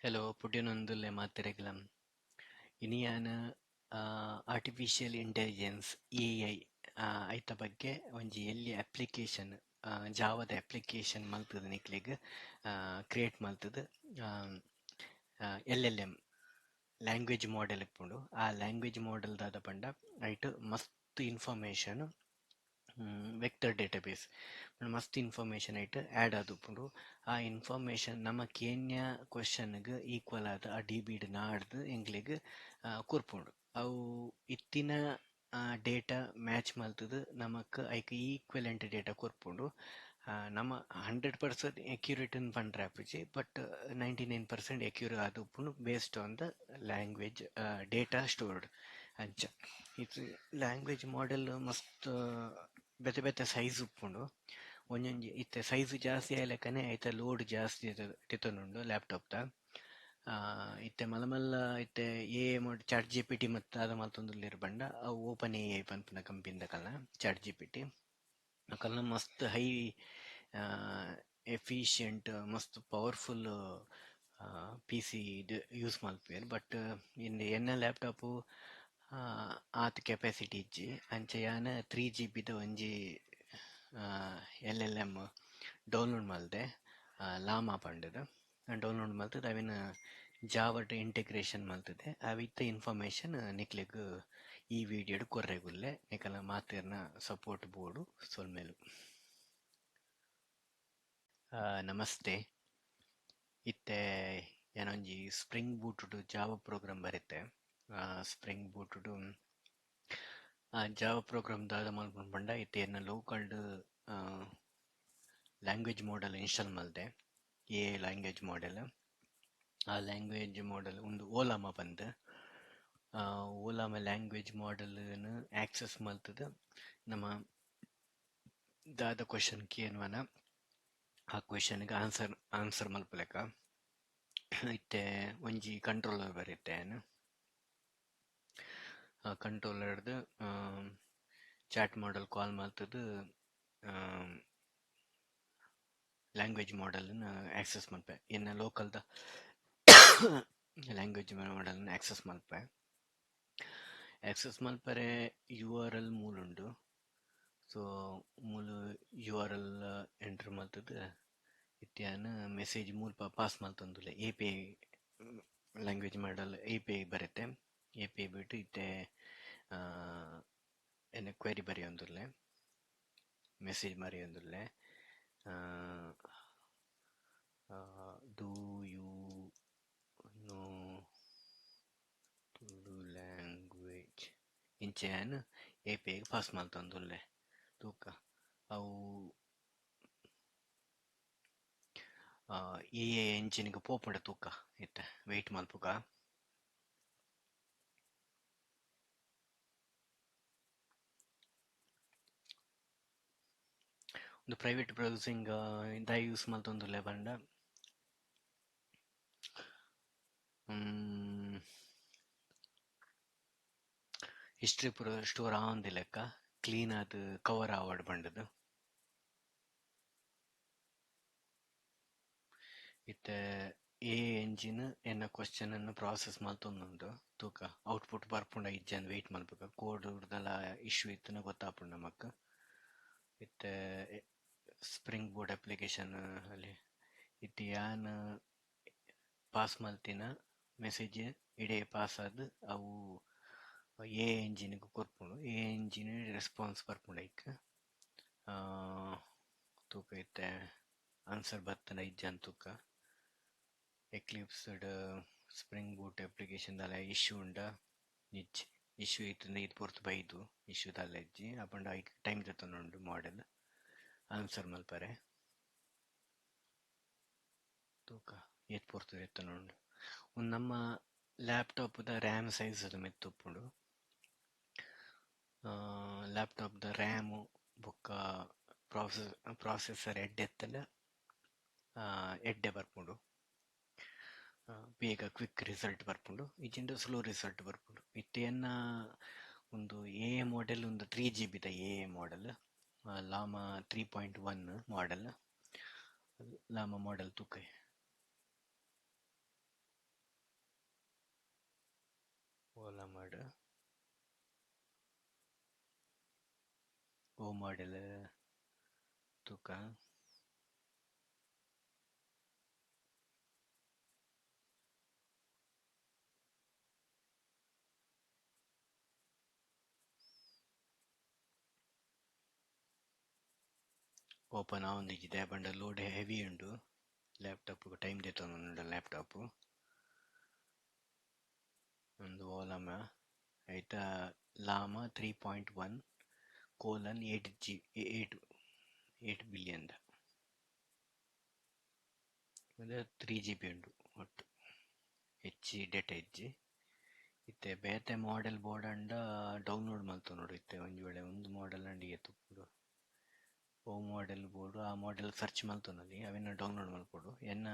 Hello ಪುಡ್ಯನೊಂದುಲ್ಲೆ ಮಾತೆರೆಗ್ಲ. ಇನಿ ಯಾನ್ artificial intelligence AI ಐತ ಬಗ್ಗೆ ಒಂಜಿ ಎಲ್ಯ ಅಪ್ಲಿಕೇಶನ್, ಜಾವದ ಅಪ್ಲಿಕೇಶನ್ ಮಲ್ತುದು ನಿಕ್ಲೆಗ್ ಕ್ರಿಯೇಟ್ ಮಲ್ತುದು. L L M language model ಇಪ್ಪುಂಡು. ಆ ಲ್ಯಾಂಗ್ವೇಜ್ ಮಾಡೆಲ್ ದಾದ ಪಂಡ ಐಟ್ ಮಸ್ತ್ ಇನ್ಫಾರ್ಮೇಶನ್, ವೆಕ್ಟರ್ ಡೇಟಾಬೇಸ್ ಮಸ್ತ್ ಇನ್ಫಾರ್ಮೇಶನ್ ಐಟ್ ಆಡ್ ಆದುಪ್ಪುಂಡು. ಆ ಇನ್ಫಾರ್ಮೇಶನ್ ನಮ ಕೇನ್ಯ ಕ್ವಶನ್ ಗ್ ಈಕ್ವಲ್ ಆದ್ ಆ ಡಿ ಬಿ ಡ್ ನಾಡ್ದ್ ಎಂಕ್ಲೆಗ್ ಕೊರ್ಪುಂಡು. ಅವು ಇತ್ತಿನ ಡೇಟಾ ಮ್ಯಾಚ್ ಮಲ್ತುದು ನಮಕ್ ಐಕ್ ಈಕ್ವಲೆಂಟ್ ಡೇಟಾ ಕೊರ್ಪುಂಡು. ನಮ 100% ಅಕ್ಯುರೇಟ್ ಪಂಡ್ರೆ ಆಪುಜಿ, ಬಟ್ 99% ಅಕ್ಯುರೇಟ್ ಆದುಪ್ಪುಂಡು based on the language data stored. ಅಂಚ ಇತ್ತೆ ಲ್ಯಾಂಗ್ವೇಜ್ ಮಾಡೆಲ್ ಮಸ್ತ್ ಬೇತೆ ಬೇತೆ ಸೈಜ್ ಉಪ್ಪುಂಡು. ಒಂಜೊಂಜಿ ಇತ್ತೆ ಸೈಜ್ ಜಾಸ್ತಿ ಆಯಿಲೆಕ್ಕನೆ ಐತ ಲೋಡ್ ಜಾಸ್ತಿ ತಿತೊನುಂಡು ಲ್ಯಾಪ್ಟಾಪ್ ದ. ಇತ್ತೆ ಮಲ್ಲ ಮಲ್ಲ ಇತ್ತೆ ಎ ಚಾಟ್ ಜಿ ಪಿ T ಮತ್ತ ದಾದ ಮಲ್ತೊಂದುಲ್ಲೆರ್ ಪಂಡ ಅವು ಓಪನ್ ಎಐ ಪನ್ಪುನ ಕಂಪನಿದಕಲ್ನ ಚಾಟ್ ಜಿ ಪಿ ಟಿ. ಅಕಲ್ನ ಮಸ್ತ್ ಹೈ ಎಫಿಷಿಯಂಟ್, ಮಸ್ತ್ ಪವರ್ಫುಲ್ ಪಿ ಸಿ ಯೂಸ್ ಮಲ್ಪುವೆರ್. ಬಟ್ ಇಂದು ಎನ್ನ ಲ್ಯಾಪ್ಟಾಪ್ ಆತ್ ಕೆಪಾಸಿಟಿ ಇಜ್ಜಿ. ಅಂಚ ಯಾನ್ 3 ಜಿ ಬಿದ ಒಂಜಿ ಎಲ್ ಎಲ್ ಎಮ್ ಡೌನ್ಲೋಡ್ ಮಲ್ದೆ, ಲಾಮಾ ಪಂಡುದು ಡೌನ್ಲೋಡ್ ಮಲ್ತುದು ಅವೆನ್ ಜಾವಡ್ ಇಂಟಿಗ್ರೇಷನ್ ಮಲ್ತುದೆ. ಅವಿತ್ತ ಇನ್ಫಾರ್ಮೇಶನ್ ನಿಕ್ಲೆಗ್ ಈ ವಿಡಿಯೋಡ್ ಕೊರ್ರೆಗುಲ್ಲೆ. ನಿಕಲ್ನ ಮಾತೆರ್ನ ಸಪೋರ್ಟ್ ಬೋಡು. ಸೊಲ್ಮೆಲು. ನಮಸ್ತೆ. ಇತ್ತೆ ಯಾನೊಂಜಿ ಸ್ಪ್ರಿಂಗ್ ಬೂಟ್ ಜಾವಾ ಪ್ರೋಗ್ರಾಮ್ ಬರೆತೆ. ಸ್ಪ್ರಿಂಗ್ ಬೂಟ್ ಜಾವಾ ಪ್ರೋಗ್ರಾಮ್ ದಾದ ಮಲ್ಪುಂಡು ಪಂಡ ಇತ್ತೆ ಎನ್ನ ಲೋಕಲ್ಡ್ ಲ್ಯಾಂಗ್ವೇಜ್ ಮಾಡೆಲ್ ಇನ್ಸ್ಟಾಲ್ ಮಲ್ದೆ, ಎ ಲ್ಯಾಂಗ್ವೇಜ್ ಮಾಡೆಲ್. ಆ ಲ್ಯಾಂಗ್ವೇಜ್ ಮಾಡೆಲ್ ಉಂದು ಓಲಾಮ ಪಂದ್. ಓಲಾಮ ಲ್ಯಾಂಗ್ವೇಜ್ ಮಾಡೆಲ್ ನ್ ಆಕ್ಸೆಸ್ ಮಲ್ತುದು ನಮ ದಾದ ಕ್ವಶನ್ ಕೇನ್ವನ ಆ ಕ್ವಶನ್ ಗ್ ಆನ್ಸರ್ ಆನ್ಸರ್ ಮಲ್ಪುಲೆಕ. ಇತ್ತೆ ಒಂಜಿ ಕಂಟ್ರೋಲರ್ ಬರೆತೆ ಯಾನ್. ಆ ಕಂಟ್ರೋಲರ್ಡ್ ಚಾಟ್ ಮಾಡೆಲ್ ಕಾಲ್ ಮಲ್ತುದು ಲ್ಯಾಂಗ್ವೇಜ್ ಮಾಡೆಲ್ ನ್ ಆಕ್ಸೆಸ್ ಮಲ್ಪೆ. ಎನ್ನ ಲೋಕಲ್ ದ ಲ್ಯಾಂಗ್ವೇಜ್ ಮಾಡೆಲ್ ನ್ ಆಕ್ಸೆಸ್ ಮಲ್ಪೆ. ಆಕ್ಸೆಸ್ ಮಲ್ಪರೆ you are L ಮೂಲುಂಡು. ಸೊ ಮೂಲು you are L enter ಮಲ್ತುದು ಇತ್ತೆ ಯಾನ್ ಮೆಸೇಜ್ ಮೂಲ್ಪ ಪಾಸ್ ಮಲ್ತೊಂದುಲ್ಲೆ. A P I language model A P I ಬರೆತೆ. ಎ ಪಿ I ಬಿಟ್ಟು ಇತ್ತೆ ಎನ್ನ ಕ್ವೆರಿ ಬರೆಯೊಂದುಲ್ಲೆ, ಮೆಸೇಜ್ ಬರೆಯೊಂದುಲ್ಲೆ. Do you know Tulu language ಇಂಚ ಯಾನ್ ಎ ಪಿ I pass ಮಲ್ತೊಂದುಲ್ಲೆ. ತೂಕ ಅವು ಎ I engine ಗ್ ಪೋಪುಂಡ ತೂಕ. ಇತ್ತೆ ವೇಟ್ ಮಲ್ಪುಗ. ಉಂದು ಪ್ರೈವೇಟ್ ಬ್ರೌಸಿಂಗ್ ದಾಯೆ ಯೂಸ್ ಮಲ್ತೊಂದುಲ್ಲೆ ಪಂಡ ಹಿಸ್ಟ್ರಿ ಪೂರ ಸ್ಟೋರ್ ಆವಂದಿಲೆಕ್ಕ ಕ್ಲೀನ್ ಆದ್ ಕವರ್ ಆವಡ್ ಪಂಡುದು. ಇತ್ತೆ ಎ ಎಂಜಿನ್ ಎನ್ನ ಕ್ವಶನ್ ಅನ್ನು ಪ್ರಾಸೆಸ್ ಮಲ್ತೊಂದುಂಡು. ತೂಕ ಔಟ್ಪುಟ್ ಬರ್ಪುಂಡ ಇಜ್ಜಂದ್ ವೇಟ್ ಮಲ್ಪುಗ. ಕೋಡ್ ದಾಲ ಇಶ್ಯೂ ಇತ್ತುಂಡ ಗೊತ್ತಾಪುಂಡು ನಮಕ್. ಇತ್ತೆ ಸ್ಪ್ರಿಂಗ್ ಬೋರ್ಡ್ ಅಪ್ಲಿಕೇಶನ್ ಅಲ್ಲಿ ಇತ್ತೆ ಯಾನ್ ಪಾಸ್ ಮಲ್ತಿನ ಮೆಸೇಜ್ ಇಡೆ ಪಾಸ್ ಆದ್ ಅವು ಎ ಎಂಜಿನ್ ಗ್ ಕೊರ್ಪುಂಡು. ಎ ಎಂಜಿನ್ ರೆಸ್ಪಾನ್ಸ್ ಬರ್ಪುಂಡು ಐಕ್. ತೂಕ ಇತ್ತೆ ಆನ್ಸರ್ ಬತ್ತುಂಡ ಇಜ್ಜಂದ್ ತೂಕ. ಎಕ್ಲಿಪ್ಸ್ ಡ್ ಸ್ಪ್ರಿಂಗ್ ಬೂಟ್ ಅಪ್ಲಿಕೇಶನ್ ದಾಲ ಇಶ್ಯೂ ಉಂಡ ಇಜ್ಜಿ. ಇಶ್ಯೂ ಇತ್ತುಂಡ ಈತ್ ಪೊರ್ತು ಬೈದು ಇಶ್ಯೂ ದಾಲ ಇಜ್ಜಿ. ಅಪಂಡ ಐಕ್ ಟೈಮ್ ದೆತೊನುಂಡು ಮಾಡೆಲ್ ಆನ್ಸರ್ ಮಲ್ಪರೆ. ತೂಕ ಏತ್ ಪೊರ್ತು ದೆತೊನುಂಡು. ಉಂದು ನಮ್ಮ ಲ್ಯಾಪ್ಟಾಪ್ ದ ರ್ಯಾಮ್ ಸೈಜ್ ದ ಮಿತ್ತ್ ಉಪ್ಪುಂಡು. ಲ್ಯಾಪ್ಟಾಪ್ ದ ರ್ಯಾಮ್ ಬೊಕ್ಕ ಪ್ರಾಸೆಸರ್ ಎಡ್ಡೆ ಇತ್ತುಂಡ ಎಡ್ಡೆ ಬರ್ಪುಂಡು. ಬೇಗ ಕ್ವಿಕ್ ರಿಸಲ್ಟ್ ಬರ್ಪುಂಡು. ಇಜ್ಜಿಂಡ ಸ್ಲೋ ರಿಸಲ್ಟ್ ಬರ್ಪುಂಡು. ಇತ್ತೆ ಎನ್ನ ಉಂದು ಎ ಮಾಡೆಲ್ ಉಂದು 3 ಜಿ ಬಿ ದ A model, Llama 3.1 model. Llama model ತೂಕ. ಒವು ಮಾಡೆಲ್ ತೂಕ. ಓಪನ್ ಆವೊಂದಿಜ್ಜಿ ದಾಯೆ ಪಂಡ ಲೋಡ್ ಹೆವಿ ಉಂಡು ಲ್ಯಾಪ್ಟಾಪ್ ಟೈಮ್ ದೆತ್ತೊಂದುಂಡು ಲ್ಯಾಪ್ಟಾಪ್. ಉಂದು ಓಲಮ ಐತ llama 3.1 colon 8 G 8 8 billion 3 GB ಉಂಡು ಒಟ್ಟು ಹೆಚ್ಚಿ ಡೇಟಾ ಇಜ್ಜಿ. ಇತ್ತೆ ಬೇತೆ ಮಾಡೆಲ್ ಬೋಡಂಡ ಡೌನ್ಲೋಡ್ ಮಲ್ತೊನೊಡು ಇತ್ತೆ ಒಂಜಿ ವೇಳೆ ಒಂದು ಮಾಡೆಲ್ ಅಂಡ ಏತ್ ಉಪ್ಪುಂಡು ಒವು ಮಾಡೆಲ್ ಬೋಡು ಆ ಮಾಡೆಲ್ ಸರ್ಚ್ ಮಲ್ತೊನೊಲಿ ಅವೆನ್ ಡೌನ್ಲೋಡ್ ಮಲ್ಪೊಡು. ಎನ್ನ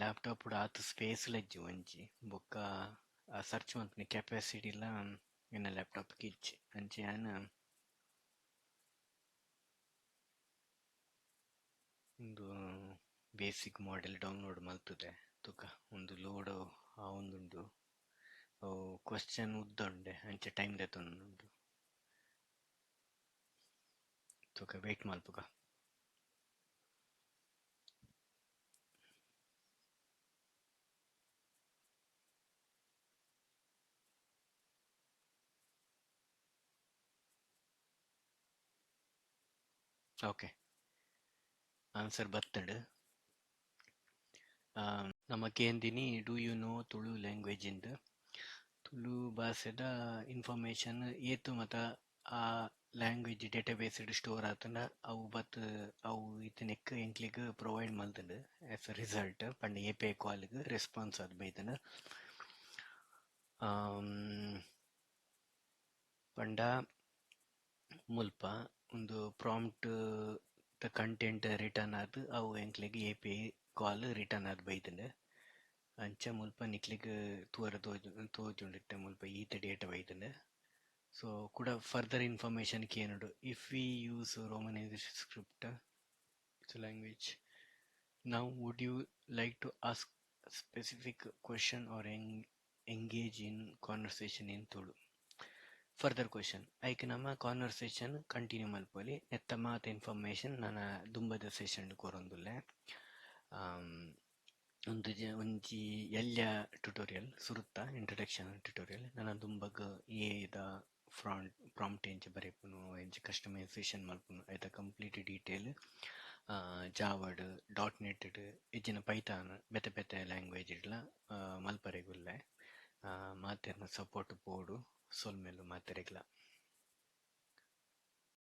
ಲ್ಯಾಪ್ಟಾಪ್ ಆತ್ ಸ್ಪೇಸ್ ಲ ಇಜ್ಜಿ ಒಂಜಿ ಬೊಕ್ಕ ಸರ್ಚ್ ಮಲ್ಪುನ ಕೆಪಾಸಿಟಿ ಲ ಎನ್ನ ಲ್ಯಾಪ್ಟಾಪ್ ಗ್ ಇಜ್ಜಿ ಅಂಚ ಯಾನ್ ಉಂದು ಬೇಸಿಕ್ ಮಾಡೆಲ್ ಡೌನ್ಲೋಡ್ ಮಲ್ತುದೆ ತೂಕ ಉಂದು ಲೋಡ್ ಆವೊಂದುಂಡು ಅವು ಕ್ವೆಶ್ಚನ್ ಉದ್ದ ಉಂಡೆ ಅಂಚ ಟೈಮ್ ದೆತ್ತೊಂದುಂಡು ತೂಕ ವೇಟ್ ಮಲ್ಪುಗ. ಓಕೆ ಆನ್ಸರ್ ಬತ್ತುಂಡು. ನಮ ಕೇಂದಿನಿ do you know Tulu language ಇಂದ್. ತುಳು ಭಾಷೆದ ಇನ್ಫಾರ್ಮೇಶನ್ ಏತ್ ಮತ ಆ ಲ್ಯಾಂಗ್ವೇಜ್ ಡೇಟಾಬೇಸ್ ಡ್ ಸ್ಟೋರ್ ಆತುಂಡ ಅವು ಬತ್ತ್ ಅವು ಇತ್ತಿನೆಕ್ ಎಂಕ್ಲೆಗ್ ಪ್ರೊವೈಡ್ ಮಲ್ತುಂಡು ಆಸ್ ಎ ರಿಸಲ್ಟ್ ಪಂಡ ಎಪಿಐ ಕಾಲ್ ಗ್ ರೆಸ್ಪಾನ್ಸ್ ಆದ್ ಬೈದ್ಂಡ್. ಪಂಡ ಮುಲ್ಪ ಉಂದು ಪ್ರಾಂಪ್ಟ್ ದ ಕಂಟೆಂಟ್ ರಿಟರ್ನ್ ಆದ್ ಅವು ಎಂಕ್ಲೆಗ್ ಎಪಿಐ ಕಾಲ್ ರಿಟರ್ನ್ ಆದ್ ಬೈದ್ಂಡ್. ಅಂಚ ಮುಲ್ಪ ನಿಕ್ಲೆಗ್ ತೂವರೆ ತೋಜುಂಡು ಇತ್ತೆ ಮುಲ್ಪ ಈತ ಡೇಟಾ ಬೈದ್ಂಡ್. ಸೊ ಕುಡ ಫರ್ದರ್ ಇನ್ಫಾರ್ಮೇಶನ್ ಕೇನೊಡು. If we use romanization script it's language. Now would you like to ask specific question or engage in conversation in Tulu? Further question ಐಕ್ ನಮ ಕಾನ್ವರ್ಸೇಷನ್ ಕಂಟಿನ್ಯೂ ಮಲ್ಪೊಲಿ. ನೆತ್ತ ಮಾತ ಇನ್ಫಾರ್ಮೇಶನ್ ನನ ದುಂಬದ ಸೆಷನ್ ಕೊರೊಂದುಲ್ಲೆ. ಉಂದು ಒಂಜಿ ಎಲ್ಯ ಟ್ಯುಟೋರಿಯಲ್ ಸುರುತ್ತ ಇಂಟ್ರೊಡಕ್ಷನ್ ಟ್ಯುಟೋರಿಯಲ್. ನನ ದುಂಬಗ್ ಎಐ ದ ಪ್ರಾಂಪ್ಟ್ ಎಂಚ ಬರೆಪುನು ಎಂಚ ಕಸ್ಟಮೈಸೇಷನ್ ಮಲ್ಪುನು ಐತ ಕಂಪ್ಲೀಟ್ ಡೀಟೇಲ್ ಜಾವಡ್ ಡಾಟ್ ನೆಟ್ ಡ್ ಇಜ್ಜಿಂಡ ಪೈಥಾನ್ ಬೇತೆ ಬೇತೆ ಲ್ಯಾಂಗ್ವೇಜ್ ಡ್ಲ ಮಲ್ಪರೆಗುಲ್ಲೆ. ಮಾತೆರ್ನ ಸಪೋರ್ಟ್ ಬೋಡು. ಸೊಲ್ಮೆಲು ಮಾತೆರೆಗ್ಲ.